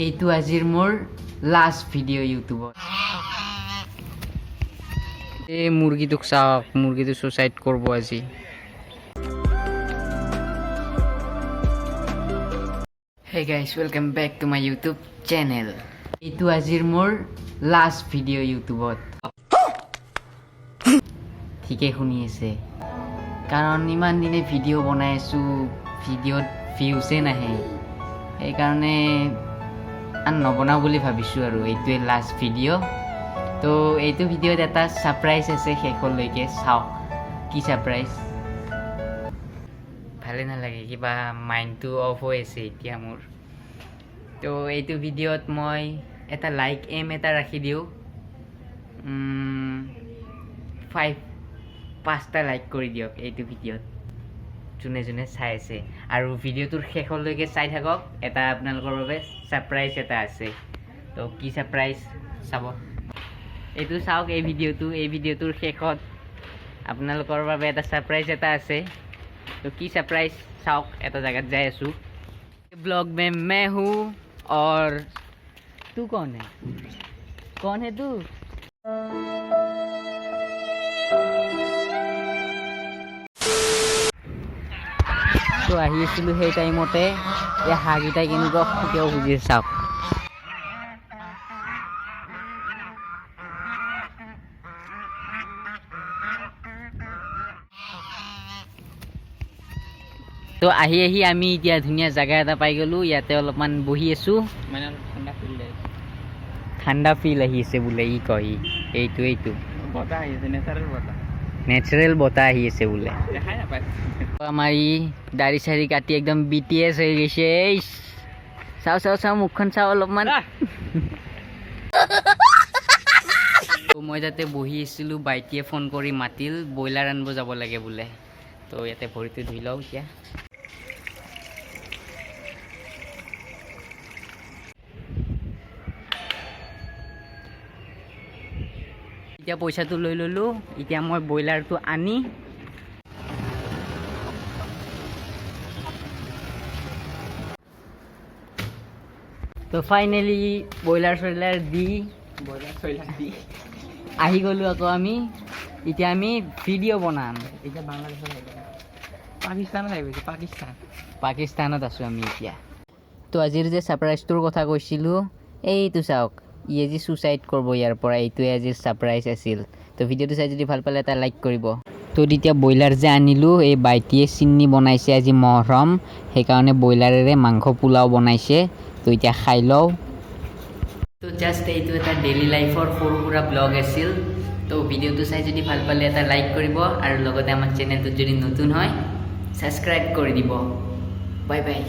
এইটো আজিৰ মোৰ লাষ্ট ভিডিঅ' ইউটিউবত। এই মুৰ্গীটোক চাওক, মুৰ্গীটো চুচাইড কৰিব আজি। Hey guys, welcome back to my YouTube channel. এইটো আজিৰ মোৰ লাষ্ট ভিডিঅ' ইউটিউবত। ঠিকেই শুনি আছে, কাৰণ ইমান দিনে ভিডিঅ' বনাই আছোঁ, ভিডিঅ'ত ভিউজে নাহে। সেইকাৰণে আন নবনাওঁ বুলি ভাবিছোঁ আৰু এইটোৱে লাষ্ট ভিডিঅ'। তো এইটো ভিডিঅ'ত এটা ছাৰপ্ৰাইজ আছে, শেষলৈকে চাওক কি ছাৰপ্ৰাইজ। ভালে নালাগে, কিবা মাইণ্ডটো অফ হৈ আছে এতিয়া মোৰ। তো এইটো ভিডিঅ'ত মই এটা লাইক এম এটা ৰাখি দিওঁ, ফাইভ পাঁচটা লাইক কৰি দিয়ক এইটো ভিডিঅ'ত, যোনে যোনে চাই আছে। আৰু ভিডিঅ'টোৰ শেষলৈকে চাই থাকক, এটা আপোনালোকৰ বাবে ছাৰপ্ৰাইজ এটা আছে। তো কি ছাৰপ্ৰাইজ চাব, এইটো চাওক এই ভিডিঅ'টো। এই ভিডিঅ'টোৰ শেষত আপোনালোকৰ বাবে এটা ছাৰপ্ৰাইজ এটা আছে। তো কি ছাৰপ্ৰাইজ চাওক। এটা জেগাত যাই আছোঁ। ब्लॉग में मैं हूँ और तू कौन है? कौन है तू? তো আহি আছিলোঁ, সেই টাইমতে এই হাঁহকেইটাই কেনেকুৱা কিয় খুজি চাওক। তো আহি আহি আমি এতিয়া ধুনীয়া জেগা এটা পাই গ'লোঁ। ইয়াতে অলপমান বহি আছোঁ। মানে অলপ ঠাণ্ডা ফিল। ঠাণ্ডা ফিল আহি আছে বোলে ই কয়। ই এইটো এইটো বতাহ আহি আছে, নেচাৰেল বতাহ। নেচাৰেল বতাহ আহি আছে বোলে। দেখাই নাপায়। আমাৰ ই দাড়ি চাড়ি কাটি একদম বিটিএছ হৈ গৈছে। এই চাওঁ চাওঁ চাওঁ, মুখখন চাওঁ অলপমান। তো মই তাতে বহি আছিলোঁ, ভাইটিয়ে ফোন কৰি মাতিল, ব্ৰইলাৰ আনিব যাব লাগে বোলে। তো ইয়াতে ভৰিটো ধুই লওঁ এতিয়া। এতিয়া পইচাটো লৈ ল'লোঁ। এতিয়া মই ব্ৰইলাৰটো আনি তো ফাইনেলি ব্ৰইলাৰ চইলাৰ দি ব্ৰইলাৰ চইলাৰ দি আহি গ'লোঁ আকৌ আমি। এতিয়া আমি ভিডিঅ' বনাম। এতিয়া বাংলাদেশত আহিব, পাকিস্তানত আহি গৈছে, পাকিস্তান। পাকিস্তানত আছোঁ আমি এতিয়া। তো আজিৰ যে ছাৰপ্ৰাইজটোৰ কথা কৈছিলোঁ, এইটো চাওক, ই আজি চুচাইড কৰিব ইয়াৰ পৰা। এইটোৱে আজিৰ ছাৰপ্ৰাইজ আছিল। তো ভিডিঅ'টো চাই যদি ভাল পালে এটা লাইক কৰিব। তো তেতিয়া ব্ৰইলাৰ যে আনিলোঁ, এই ভাইটিয়ে চিন্নি বনাইছে। আজি মহৰম, সেইকাৰণে ব্ৰইলাৰেৰে মাংস পোলাও বনাইছে। তো এতিয়া খাই লওঁ। তো জাষ্ট এইটো এটা ডেইলি লাইফৰ সৰু সুৰা ব্লগ আছিল। তো ভিডিঅ'টো চাই যদি ভাল পালে এটা লাইক কৰিব আৰু লগতে আমাৰ চেনেলটোত যদি নতুন হয় ছাবস্ক্ৰাইব কৰি দিব। Bye bye.